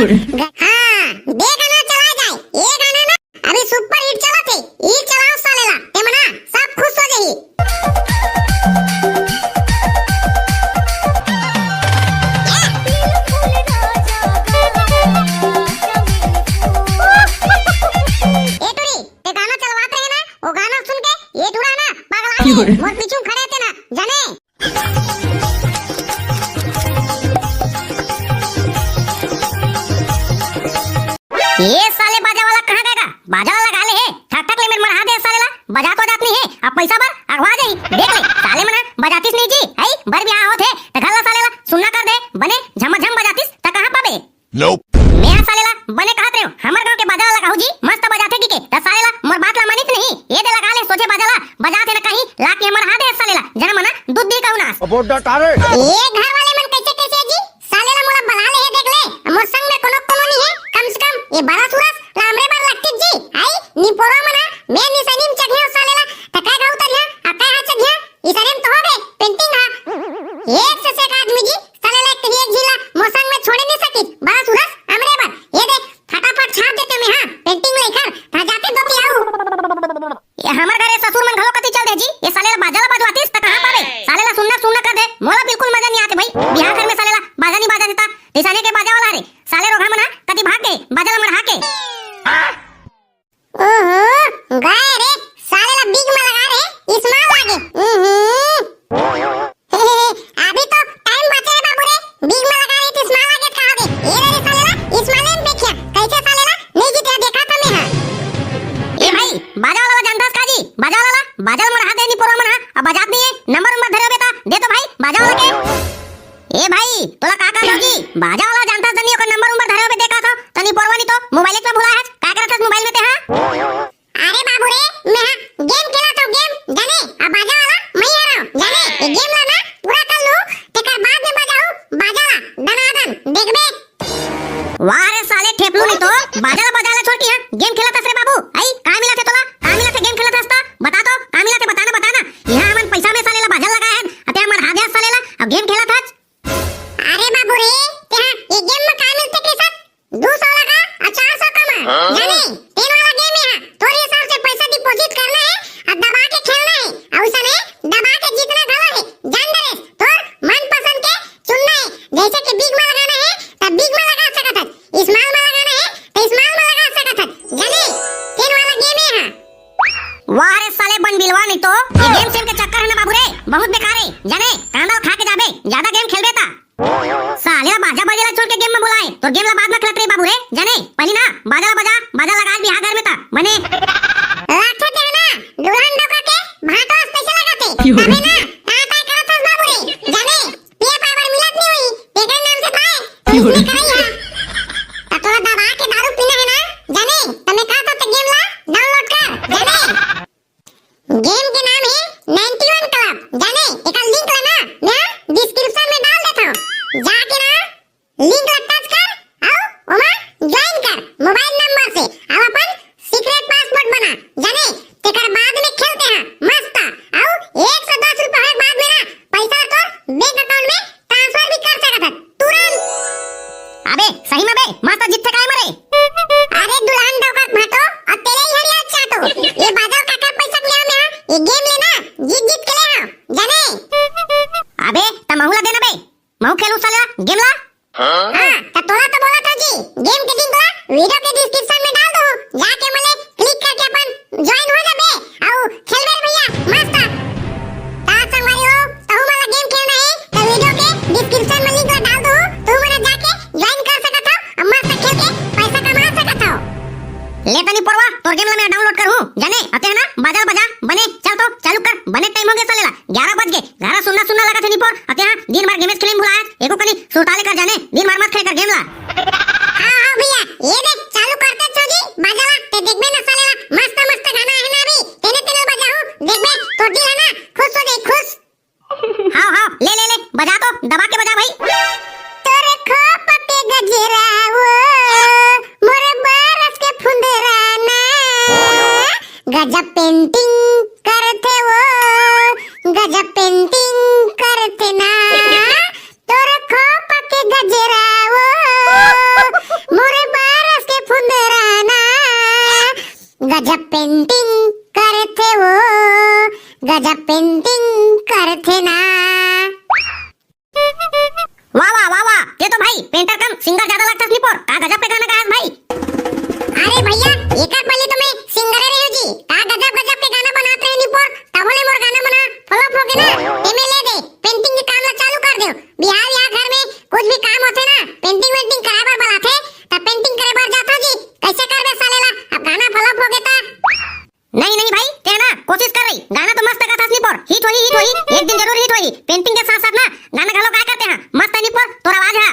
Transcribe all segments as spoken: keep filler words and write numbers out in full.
हाँ, दे गाना चला जाए, ये गाना ना अभी सुपर हिट चलत हे, ई चलाओ साले ला, ते मना सब खुश हो जाही। ए टुरी, ते गाना चलवात रहे ना, वो गाना सुन के ये टुरा ना पगला गे, मोर पीछू खड़े थे ना, जाने। ये साले बाजा वाला कहाँ गए गा? बाजा वाला लगा ले हे, ठक ठक ले मेर मरहा दे साले ला, बजा तो जात नहीं हे, अब पैसा बर अगवा जाही, देख ले, साले मन ह बजातिस नहीं जी, हई, बर बिहाव होत हे, त घर ला साले ला सुन्ना कर दे, बने झमाझम बजातिस, त कहाँ पाबे? Nope। मैं हा साले ला बने कहत रहे हो, हमर गांव के बाजा वाला कहू जी, मस्त बजाथे की के, त साले ला मोर बात ला मानिस नहीं, ये दे लगा ले सोचे बाजा ला, बजाथे न कहीं, ला के हमर हाथ हे साले ला, जना मना दूध दी कहू नास। अब वो डटा रे। ये घर वाले मन कैसे कैसे जी, साले ला मोला बला ले हे देख ले, मोर संग में कोनो कोनो नहीं हे, कम से कम ये बड़ा सूरज ला हमरे बर लगतिस जी, आई, निपोरा मना, मैं निसैनी में चघे हो साले ला, त काय गाऊ तरिया, आ काय हा चघिया, इसने में तो हो गए, पेंटिंग हा। एक से एक आदमी जी, साले ला एक तरी एक झिला मोर संग में छोड़े नहीं सकिस। बड़ा सूरज, हमरे बर। ये दे, फटाफट छाप देते मैं, हाँ, पेंटिंग लेकर, ता जाके दो पियाऊ। ये हमर घरे ससुर मन घलो कति चल दे जी, ये साले ला बाजा ला बजवातिस, त कहाँ पावे? साले ला सुन्ना सुन्ना कर दे, मोला बिल्कुल मजा नहीं आते भाई। बिहाव घर में साले ला बाजा नहीं बाजा देता, इसने के बाजा वाला रे, साले रोगहा मना, कति भाग गए, बाजा ला मरहा के। ओहो, गए रे, साले ला बिग में लगा रे, इस्माल लागे। हम्म। अभी तो टाइम बचे रे बाबू रे, बिग में लगा रे, इस्माल लागे कहा दे। ये रे साले ला, इस्माल ने देखिया, कैसे साले ला, नहीं जीते, देखा था मैं, हाँ। ए भाई, बाजा वाला ला जानता का जी? बाजा वाला ला, बाजा ला मरहा दे निपोरा मन हा, अब बजात नहीं है, नंबर उम्बर धरे बेटा, दे तो भाई, बाजा वाला के। ए भाई, तोला का का लौकी? बाजा वाला जानथस त नहीं, ओकर नंबर उम्बर धरे होबे देखा तो, तनी पोरवा नहीं तो, मोबाइल में भुला हस, का करत हस मोबाइल में ते, हाँ? अरे बाबू रे, मैं हा गेम खेला तो गेम, जाने, अब बाजा वाला मैं ही हराऊं, जाने, ये गेम ला ना पूरा कर लूं, तेकर बाद में बजाऊं, बाजा ला, दनादन, देखबे। वाह रे साले ठेपलू नहीं तो, बाजा ला, बाजा ला छोड़ के, हाँ, गेम खेला थस रे बाबू, आई, का मिला थे तोला, का मिला थे गेम खेला थस त, बता तो, का मिला थे, बता ना, बता ना, यहाँ हमन पैसा में साले ला बाजा लगा है, अते हमर हाथ साले ला, अब गेम खेला थस, अरे बाबू रे, तेहा ये गेम में का मिलथे के साथ दू सौ लगा और चार सौ कमा। हाँ? जाने, तीन वाला गेम है, तोरे हिसाब से पैसा डिपॉजिट करना है और दबा के खेलना है और उसने दबा के जीतना घलो है। जान दे रे, तोर मनपसंद के चुनना है, जैसे कि बिग में लगाना है, तब बिग में लगा सकत है, स्मॉल में लगाना है, तो स्मॉल में लगा सकत है। जाने, तीन वाला गेम है। वाह रे साले बन बिलवा नहीं तो, ये गेम सेम के चक्कर है ना बाबू रे, बहुत बेकार है। जाने, कांदा खा के जाबे, ज्यादा गेम खेलबे ता। साले ला बाजा बजे ला छोड़ के गेम में बुलाए, तो गेम ला बाद में खेलत रही बाबू रे। जाने, पहली ना, बाजा ला बजा, बाजा लगा बिहाव घर में ता, बने। लाथे ते ना, दुल्हन डोका के, भाटो अस पैसा लगाते, क्यों? तबे ना, ता ता करत हस बाबू रे। जाने, पिए पाए बर मिलत नहीं हुई, तेकर नाम से पाए, तो क्यों? इसने कराई है। तो तोला दबा के दारू पीना है ना, जाने, तो मैं कहा तो ते गेम ला डाउनलोड कर, जाने। गेम के नाम है नाइंटी वन क्लब। जाने, एकर लिंक ला ना मैं डिस्क्रिप्शन में डाल देता हूँ, जाके ना लिंक ला टच कर और ओमा ज्वाइन कर मोबाइल नंबर से, और अपन सीक्रेट पासवर्ड बना। जाने, तेकर बाद में खेलते हैं मस्त। और एक सौ दस रुपया होए बाद में ना पैसा तो बैंक अकाउंट में ट्रांसफर भी कर सकत हस तुरंत। अबे सही में बे, मस्त जीतथे काय मरे। अरे दुल्हन डोका भाटो, और तेरे ही हरिया चाटो। ये बाजा ला काकर पैसा के लिया मैं, ये गेम लेना, जीत जीत के ले आओ, जाने। अबे त महू ला देना बे, महू खेलू साले गेम ला। हाँ, त तोला तो बोला था जी, गेम के लिंक ला वीडियो के डिस्क्रिप्शन में डाल दो, जाके मले क्लिक करके अपन ज्वाइन हो जाबे, आओ खेलबे रे भैया, मस्त। ता संगवारी हो, तहू मन ला गेम खेलना है, तो वीडियो के डिस्क्रिप्शन में लिंक ला डाल दो, तहू मन जाके ज्वाइन कर सकत हो, और मस्त खेल के पैसा कमा सकत हो। ले तनी पोरवा, तोर गेम ला मैं डाउनलोड करहूँ, जाने, अते है ना, बाजा ला बजा, बने, चल तो, चालू कर, बने टाइम हो गया साले ला, ग्यारह बज गए, घर सुन्ना सुन्ना लगा थे निपोर, अते हाँ, दिन भर गेमेज खेले में भुलाया, एको कनी सुरताले कर जाने, दिन भर मत खेले कर गेम ला। हाँ, हाँ भैया, ये देख, चालू करते छो जी, बाजा ला, ते देखबे ना साले ला, मस्त मस्त गाना है ना अभी, तेने तेने बजाहूँ, देखबे, तोर दिल है ना, खुश हो जाए, खुश। हाँ, हाँ, ले, ले, ले, बजा तो, दबा के बजा भाई। तोर खोप के गजरा वो, मोर बरस के फुंदराना, गजब पेंटिंग करथे वो, गजब पेंटिंग करथे ना। तोर खोप के गजरा वो, जब पेंटिंग करथे ना। वाह, वाह, वाह, वाह, ये तो भाई पेंटर कम सिंगर ज्यादा लगथस निपोर। का गजब के गाना गायस भाई। अरे भैया, एकर पहले तो मैं सिंगर रहे हूँ जी। का गजब गजब के गाना बनात रहे निपोर, तभो ले मोर गाना मन ह फ्लॉप हो गे ना। एमे ले दे, पेंटिंग के काम ला चालू कर दे। बिहाव या घर में कुछ भी काम होथे ना, पेंटिंग वेंटिंग कराए बर बलाथे, त पेंटिंग करे बर जाथो जी। कैसे करबे साले ला, अब गाना फ्लॉप हो गे त। नहीं, नहीं भाई, ते ना कोशिश कर रही, गाना तो मस्त गाथस निपोर, हिट होही, हिट होही, एक दिन जरूर हिट होही। पेंटिंग के साथ साथ ना गाना घलो गाए करते हैं, मस्त है निपोर तोर आवाज है।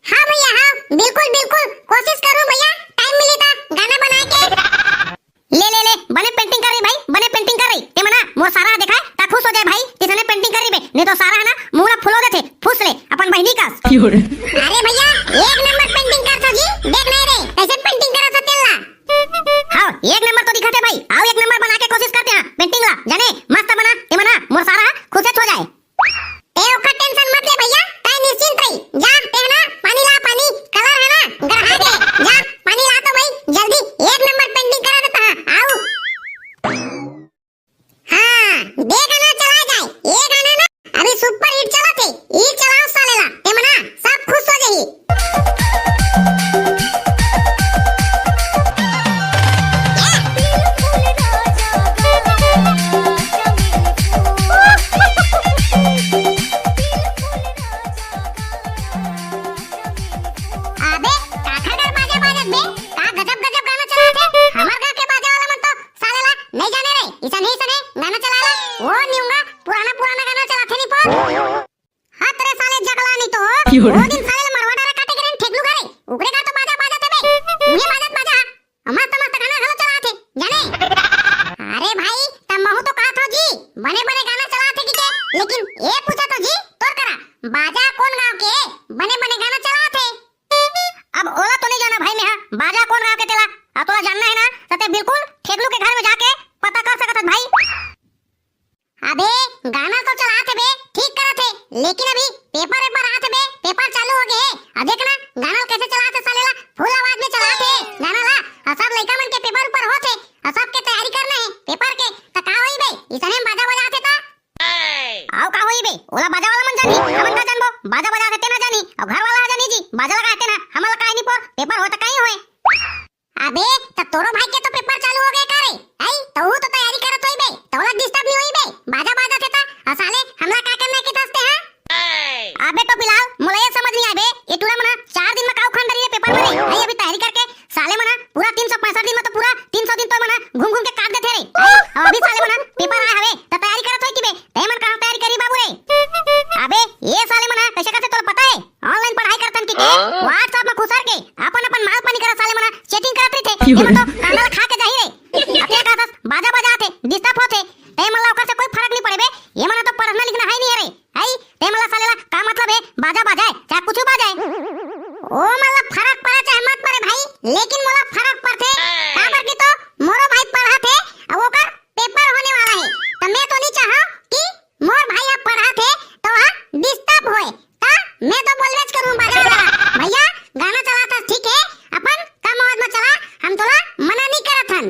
हाँ भैया, हाँ, बिल्कुल, बिल्कुल, कोशिश करूँ भैया, टाइम मिली त गाना बनाए के। ले, ले, ले, बने पेंटिंग कर रही भाई, बने पेंटिंग कर रही। ते मना मोर सारा देखा है, ता खुश हो जाए भाई, किसने पेंटिंग कर रही बे, नहीं तो सारा है ना मुंह ला फुलो देथे, फुस ले अपन बहिनी कस। अरे भैया, एक नंबर पेंटिंग कर था जी, देख नहीं रे, कैसे पेंटिंग करा था तेला। हाँ, एक नंबर तो दिखाते भाई, आओ एक नंबर बना के कोशिश करते हैं पेंटिंग ला, जाने मस्त बना, ते मना मोर सारा खुश हो जाए। ते ओकर टेंशन मत ले भैया, तै निश्चिंत रही। जा, ते ना पानी ला, पानी, कलर है ना, गरहा के। जा, पानी ला तो भाई, जल्दी, एक नंबर पेंटिंग करा देता है। आओ। हाँ, दे गाना चला जाए। ये गाना ना अभी सुपर हिट चला थे। ई चलाओ साले ला, ते मना सब खुश हो जाही। अबे, काखर घर बाजा बाजत बे? का गजब गजब गाना चलाथे? हमर गाँव के बाजा वाला मन तो साले ला नहीं जाने रे, इसने इसने गाना चलाला। वो निउंगा पुराना पुराना गाना चलाथे निपोर। हत रे साले जगला नहीं तो। क्यों रे? वो दिन साले ला मरवा डारा काटे के रहे ठेकलू घरे। ओकरे का तो बाजा बाजत हे बे। उहे बाजत बाजा। मस्त मस्त गाना घलो चलाथे, जाने? अरे भाई, तब महू तो कहा था जी, बने बने गाना चलाथे कि के, लेकिन ये पूछा तो जी, तोर करा, बाजा कौन गाँव के, बने बने गाना चलाथे? अब ओला तो नहीं जाना भाई मैं, हाँ, बाजा कौन गाँव के तेला, अब तोला जानना है ना, तो ते बिल्कुल ठेकलू के घर में जाके पता कर सकत हस भाई। अबे, गाना तो चलाथे बे, ठीक करथे, लेकिन अभी पेपर वेपर आथे बे, पेपर चालू हो गे हे। अब देख ना, गाना कैसे चलाथे साले ला, फुल आवाज में चलाथे गाना ला। अउ सब लइका मन के पेपर ऊपर होथे, अउ सबके तैयारी करना है पेपर के, त का होई बे? इसने में बाजा बजाथे त? अउ का होई बे? ओला बाजा वाला मन जानी, हमन का जानबो? बाजा बजाथे ते ना जानी, अउ घर वाला ह जानी जी, बाजा लगाथे ना, हमन ला काहे नहीं पोर, पेपर होय त काहे होय। अबे, त तोरो भाई के तो पेपर चालू हो गे का रे? आई, तहू तो तैयारी करत होई बे, तोला डिस्टर्ब नहीं होई बे, बाजा बाजथे त, अ साले, हमला का करना के दसते हैं? अबे टोपीलाल, मोला ये समझ नहीं आए बे, ये टूरा मना चार दिन में काऊ खान डरी रे पेपर में रे, आई अभी तैयारी करके, साले मना पूरा तीन सौ पैंसठ दिन में तो पूरा तीन सौ दिन तो मना घूम घूम के काट देथे रे, आई, अउ अभी साले मना पेपर आए हवे, त तैयारी करत होई कि बे, ते मन कहाँ तैयारी करी बाबू रे? अबे, ये साले मना कैसे करथे तोला पता है? ऑनलाइन पढ़ाई करथन कि के हाँ? WhatsApp में खुसर के अपन अपन माल पानी करा साले मना चैटिंग करत रहिथे। क्यों ये मन तो रे? कांदा ला खा के जाही रे। अते का कस बाजा बजाथे, डिस्टर्ब होथे। ते मन ला ओकर से कोई फर्क नहीं पड़े बे। ये मन तो पढ़ना लिखना है नहीं है रे। हई, ते मन ला साले ला का मतलब है बाजा बजाए, चाहे कुछ बजाए। ओ मन ला फर्क पड़े चाहे मत पड़े भाई, लेकिन मोला फर्क पड़थे। काबर कि तो मोरो भाई पढ़थे, अब ओकर पेपर होने वाला है। त मैं तो नहीं चाहा कि मोर भाई ह पढ़थे त वह डिस्टर्ब होय, त मैं तो बोलबेच करूँ बाजा वाला ला, भैया गाना चलाथस ठीक है, अपन कम आवाज में चला, हम तोला मना नहीं करत हन।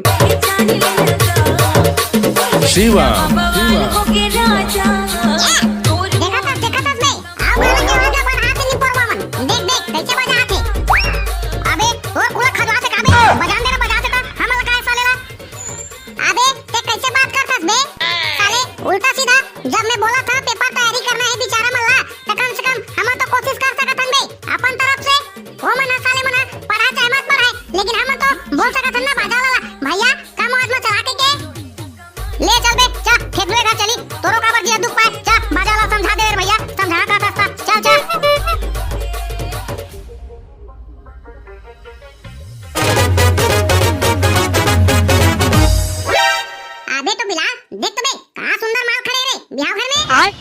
शिवा। ए, देखत हस, देखत हस बे, आओ गाना के आवाज ला बढ़ा के नहीं परवा मन, देख देख कैसे बजाथे। अबे तोर कुला खजवा से काबे बजान देना बजा से त हमला काय साले ला। अबे, ते कैसे बात करथस बे? साले, उल्टा सीधा, जब मैं बोला था पेपर तैयारी करना है बेचारा मन ला, त कम से कम हमन तो कोशिश कर सकत हन बे, अपन तरफ से। वो मन ह साले मन ह पढ़ाए चाहे मत पढ़ाए, लेकिन हमन तो बोल सकत हन ना बाजा वाला ला, भैया, कम आवाज में चला के के। ले चल बे, चा, फेंक दे घर चली, तोरो काबर जिया दुख पाए, चा, बाजा वाला समझा दे रे भैया, समझा का सस्ता, चल, चल। अबे तो बिलाल, देख तो बे, का सुंदर माल खड़े रे, बिहाव घर में। आय।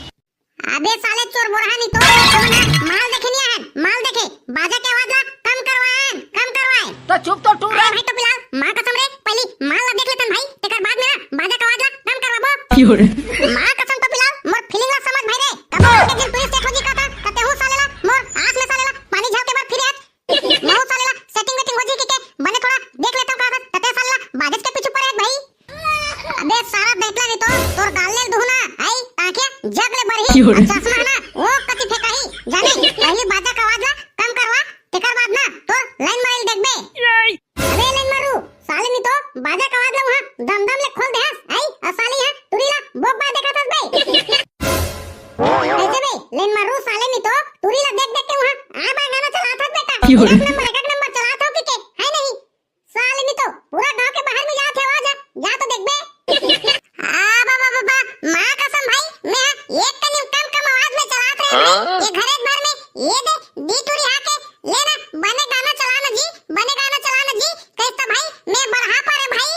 अबे साले चोर बोरहा नहीं तो, हमन ह माल देखे नहीं आयन, माल देखे, बाजा के आवाज ला कम करवायन, कम करवाए। तो चुप तो टूर अरे भाई तो बिलाल, माँ कसम रे, पहली माल ला देख लेतन भाई, तेकर बाद में ना बाजा के आवाज ला कम करवाबो। क्यों रे? माँ कसम तो बिलाल, मोर फीलिंग ला समझ भाई रे, कब एक दिन पुलिस चेक होगी कहता, त तेहू साले ला, मोर आस में साले ला, पानी झल के बर फिर आज। महू साले ला सेटिंग वेटिंग हो जी के, के बने थोड़ा देख लेता हूँ का, तते साले ला बाजेच के पीछू पड़े भाई। अबे सारा बेटला नहीं तो तोर गाल ले अउ चश्मा ना ओ कति फेंकाही, जाने? पहली बाजा के आवाज ला कम करवा, तेकर बाद ना तोर लाइन मारे ल देखबे। अबे लाइन मारू, साले नी तो बाजा के आवाज ला उहाँ दम दम ले खोल दे हस, आई? अउ साले इहाँ टुरी ला बोक बा देखत हस बे। अइसे बे, लाइन मारू, साले नी तो टुरी ला देख देख के उहाँ आ बा गाना चलात हस बेटा। एक नंबर, एक नंबर चलात हो कि के, है नहीं? साले नी तो पूरा गांव के बाहर में जात हे आवाज, जा तो देखबे। आ बा बा बा बा, माँ कसम भाई, मैं एक कनी कम कम आवाज में चलात रहे हूँ। ये घरे भर में ये दे दी टुरी हा के, ले ना, बने गाना चला ना जी, बने गाना चला ना जी, कहिस त भाई मैं बढ़ा पा रे भाई।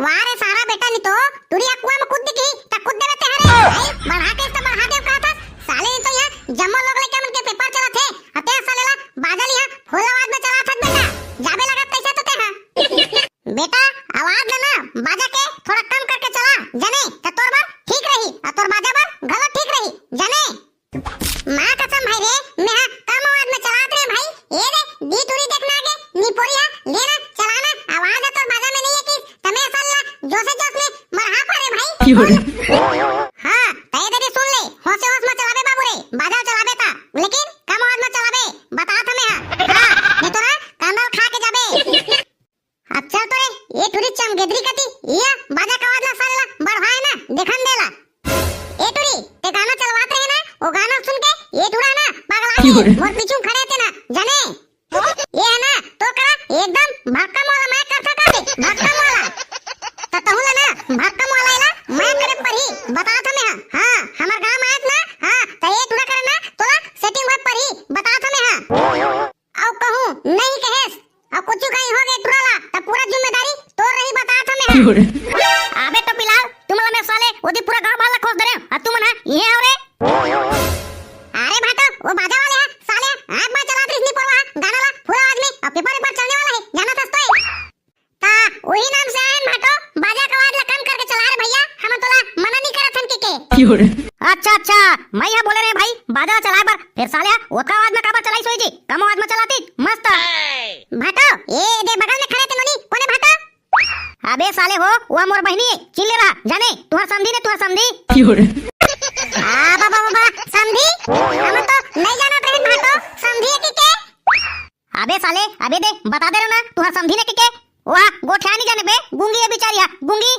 वाह रे सारा बेटा, नी तो टुरी हा कुआं में कूद दिही त कूद देबे ते हरे। भाई बढ़ा के त बढ़ा देव कहत हस, साले नी तो इहाँ जम्मो लोग लइका मन के पेपर चलत हे, अते साले ला बाजा ल इहाँ फुल आवाज में चलात हस बेटा, जाबे लागत कइसे तो ते हा। बेटा, आवाज ला ना बाजा के थोड़ा कम करके चला, जाने त तोर बर ठीक रही, अउ तोर बाजा बर घलो ठीक रही, जाने। माँ कसम भाई रे, मैं हा कम आवाज में चलात रहे भाई। ये रे, दी टुरी देखना आगे, निपोरी हा, लेना, चलाना, आवाज हा तोर बाजा में नहीं है कि तमे असल ला जोशे जोश में मरहा पा रे भाई। हाँ, तय दे सुन ले, होशे होश में चलाबे बाबू रे, बाजा चलाबे ता, लेकिन कम आवाज में चलाबे, बतात हमें हा। हाँ, नहीं तो ना, कांदा खा के जाबे। अब चल तो रे, ये टुरी चमगेदरी कती, ये बाजा का आवाज ला साले ला बढ़वाए ना, देखन दे ला। ए टुरी, ते गाना चलवात रहे ना, वो गाना सुन के ये टुरा ना पगला गे, मोर पीछू खड़े थे ना, जाने? ये है ना, तो करा एकदम भक्कम वाला मैं कर सका थे, भक्कम वाला। त तहू ला ना, भक्कम वाला एला मैं करे परी, बतात हमें हा। हाँ, हमर गांव में आयत ना, हाँ, त ये टुरा करे ना, तोला सेटिंग होए परी, बतात हमें हा। अउ कहूँ नहीं कहेस, अउ कुछु कहीं हो गे टुरा ला, त पूरा जिम्मेदारी तोर रही, बतात हमें हा। अबे टोपी लाल, तुमन ला मैं साले ओदी पूरा गांव भर ला खोज दे रहे हूँ, अउ तुमन हा इहे हो रे। अरे भाटो, वो बाजा वाले हा, साले आँख बाँय चलात रहिस निपोरवा हा, गाना ला फुल आवाज में, अउ पेपर वेपर चलने वाला है, जानत हस तो। ता वही नाम से आयन भाटो, बाजा का आवाज ला कम करके चला रे भैया, हम तोला मना नहीं करत हन के के। अच्छा अच्छा, मैं हा बोले रहे भाई बाजा चलाए बर, फिर साले हा ओतका आवाज में काबर चलाइस होही जी, कम आवाज में चलाती मस्त। भाटो, ये दे बगल में खड़े ते नोनी, कोने भाटो? अबे साले हो, वो मोर बहिनी है, चिल्ले रहा, जाने, तुहर समधी ने, तुहर समधी। आ बाबा बाबा, समधी? हम तो नहीं जानत रहे भाटो, समधी है कि के? अबे साले, अबे दे, बता दे रहे ना, तुहर समधी ने के के? ओहा गोठिया नहीं जाने बे, गूंगी है बेचारी हा, गूंगी।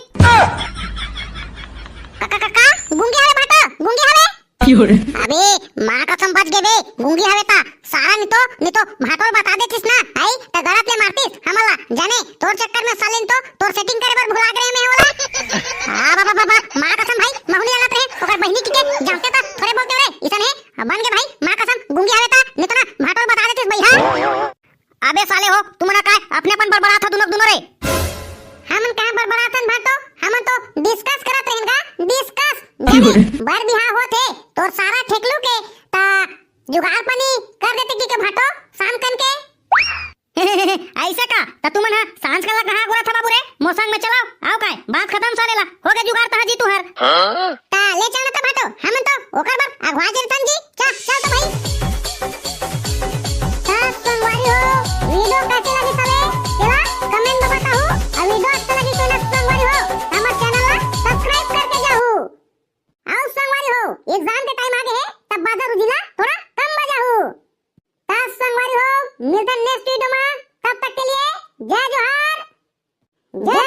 का, का, का, का? गूंगी हवे भाटो, गूंगी हवे? अबे, माँ कसम बच गे बे, गूंगी हवे ता, सारा नी तो, नी तो भाटो ल बता देतिस ना, आई, त गलत ले मारतिस, हमला, जाने, तोर चक्कर में साले नी तो, तोर सेटिंग करे बर भुला गे रहे मैं ओला। आ बाबा बाबा, माँ कसम भाई, महू नी जानत रहे, ओकर बहिनी के जानते ता, थोड़े बोलते रे, इसन है, बन गे भाई, माँ कसम, गूंगी हवे ता, नी तो ना, भाटो ल बता देतिस भाई, हाँ। अबे साले हो, तुमन काय अपने अपन बड़बड़ात हो दुनो दुनो रे? हमन कहाँ बड़बड़ात हन भाटो? हमन तो डिस्कस करत रहेन गा, डिस्कस। जाने, बर बिहाव होत हे, तोर सारा ठेकलू के, ता जुगाड़ पानी कर देते कि के भाटो, शाम कन के। ऐसे का? ता तुमन हा सांझ का ला कहाँ गोरा था बाबू रे? मोसंग में चलाओ, आओ काय? बात खतम साले ला, हो गे जुगाड़ तहा जी तुहर। हाँ? ता ले चल ना त भाटो, हमन तो ओकर बर अगवा जेरथन जी। चल, चल तो भाई। त संगवारी हो, वीडियो कैसे लगी सबे? तेला कमेंट में बताहू। अउ वीडियो अच्छा लगी तो ना संगवारी हो, हमर चैनल ला सब्सक्राइब करके जाहू। अउ संगवारी हो, एग्जाम के टाइम आ गे हे, तब बाजा रुजिला थोड़ा कम बजाहू। त संगवारी हो, मिलथन नेक्स्ट वीडियो में, तब तक के लिए जय जोहार, जय